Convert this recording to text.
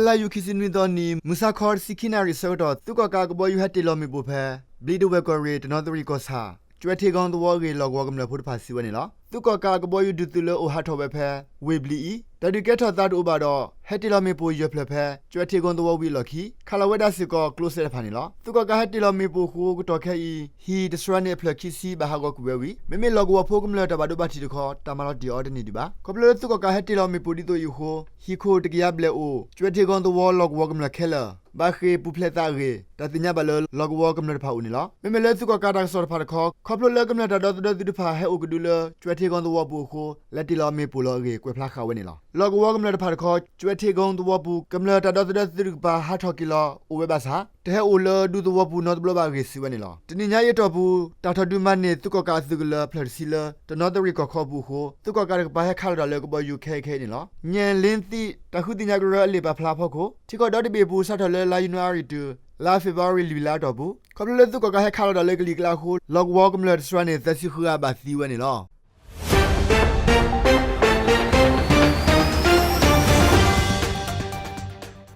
လါယူၤခံဆံနွံသီနံၤ မုၢ်ဆါခီတဆံခံနၣ်ရံၣ်အဆၢကတီၢ် သုးကီၣ်ကးအကဘီယူၤဟဲတ့ၢ်လီၤမ့ၣ်ပိၢ်ဖဲ ဘျံးဒဝဲၢ်ကီၢ်ရ့ၣ် တနီသရံၣ်ကီၢ်ဆၣ် ကၠွဲထ့ဂီသဝီအဂ့ၢ် လီၢ်ကဝီၤကမျၢၢ်ဖိတဖၣ်စံးဝဲန့ၣ်လီၤ. သုးကီၣ်ကးအကဘီယူၤဒုးသုးလၢအိၣ်ဟးထီၣ်ဝဲဖဲ ဝ့ၢ်ဘျံးအံၤ တၢ်ဒုးကဲထီၣ်သးတအိၣ်ဘၣ်ဒီး ဟဲတ့ၢ်လီၤမ့ၣ်ပိၢ်ယဲၢ်ဖျၢၣ်ဖဲ ကၠွဲထ့ဂီသဝီဝံၤအလီၢ်ခံ ခးလီၤဝဲဒၣ်စ့ၢ်ကီးကျိစဲးတဖၣ်န့ၣ်လီၤ. သုးကီၣ်ကးဟဲတ့ၢ်လီၤမ့ၣ်ပိၢ်အဃိ ကတီၢ်ခဲအံၤ ဟံၣ်တစှၤန့ၣ်အဖျၢၣ်ခံဆံဘၣ်ဟးဂီၤကွံာ်ဝဲဝံၤ မ့မ့ၢ်လီၢ်ကဝီၤဖိကမျၢၢ်တၢ်ဘၣ်ဒိဘၣ်ထံးတခီ တၢ်မၤလီၤတံၢ်အီၤတန့ၢ်ဒံးဘၣ်. ခီဖျိလၢသုးကီၣ်ကးဟဲတ့ၢ်လီၤမ့ၣ်ပိၢ်ဒ်သိးအံၤအဃိ ဟံၣ်ခိၣ်တကယၤဘျဲၣ်အိၣ် ကၠွဲထ့ဂီသဝီလီၢ်ကဝီၤကမျၢၢ်ခဲလၢာ် ဘၣ်ဃ့ၢ်ပူၤဖျဲးသးအဂ့ၢ် တၢ်သ့ၣ်ညါဘၣ်လၢလီၢ်ကဝီၤကမျၢၢ်တဖၣ်အအိၣ်န့ၣ်လီၤ. မ့မ့ၢ်လၢသုးကီၣ်ကးတၢ်ကစီၣ်တဖၣ်တခီ ခီဖျိလၢကမျၢၢ်တၢ်ဒီသဒၢသုးတဖၣ်ဟဲအိၣ်ကဒုလၢ ကၠွဲထ့ဂီသဝီပူၤအဃိ လဲၤတ့ၢ်လီၤမ့ၣ်ပိၢ်လီၤအဂ့ၢ် ကွဲးဖျါဃာ်ဝဲန့ၣ်လီၤ. လီၢ်ကဝီၤကမျၢၢ်တဖၣ်တခီ ကၠွဲထ့ဂီသဝီပူၤ ကမျၢၢ်တၢ်ဒီသဒၢသုးတကပၤဟးထီၣ်က့ၤလီၤအိၣ်ဝဲဘၣ်ဆၣ် တဟဲအိၣ်လၢဒူသဝီပူၤနီတဘျီဘၣ်အဂ့ၢ်စံးဝဲန့ၣ်လီၤ. တနံၤညါအံၤအတီၢ်ပူၤ တၢ်ထီၣ်ဒုးမၤန့ၢ်သုးကီၣ်ကးအသုးကလၢၤဖျၢၣ်တဆံလၢ တနီသရံၣ်ကီၢ်ခီအပူၤအဃိ သုးကီၣ်ကးတကပၤဟဲခးလီၤတၢ်လၢကဘီယူၤခဲအံၤခဲအံၤန့ၣ်လီၤ. ညဲၣ်လ့သံး တၢ်ဃုသ့ၣ်ညါကရၢအလံာ်ပာ်ဖျါအဖီခိၣ် ထံကီၢ်ဒီတဘ့ၣ်အပူၤ စးထီၣ်လၢလါယနူၤအါရံၤတုၤ လါဖ့ၤဘြူၤအါရံၤလွံၢ်လါအတီၢ်ပူၤ ခီဖျိလၢသုးကီၣ်ကးဟဲခးလီၤတၢ်လၢကလံၤကျါအဃိ လီၢ်ကဝီၤကမျၢၢ်တစှၤန့ၣ် သၢဆံဃုဂၤဘၣ်သံဝဲန့ၣ်လီၤ.